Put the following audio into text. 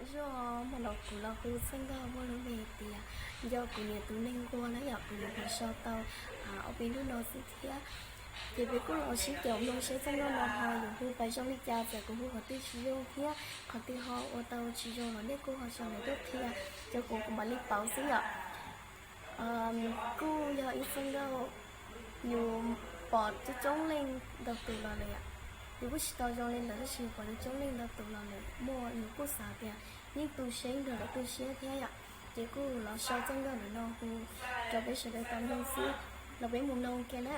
Zoo, hmo no kuv los hu txoj nkauj muaj lub npe tias Nco kuv niam tus neeg nquag na yom, kuv nyuam qhuav sau tau ob peb hnub no xwb thiab. Ces peb kuj los sib caum mloog seb txoj nkauj no ho yuav hu pais zoo li cas, txawm kuv hu qhov twg tsis zoo thiab qhov twg ho ua tau tsis zoo los nej kuj ho sau ntawv tuaj qhia rau kuv, kuv mam li pauv xwb yom. Kuj yog ib txoj nkauj yus pom coob coob leej ntau tus los lawm yom. Yus kuj tsis tau zoo li ntawd tab sis yus pom coob coob leej ntau tus los lawm, muaj yus kuj xav tias yeej tu siab, yeej nrog lawv tu siab thiab yom. Ces kuj los sau txoj nkauj ntawm no hu rau peb sawv daws tau mloog xwb, los peb mus mloog kiag na.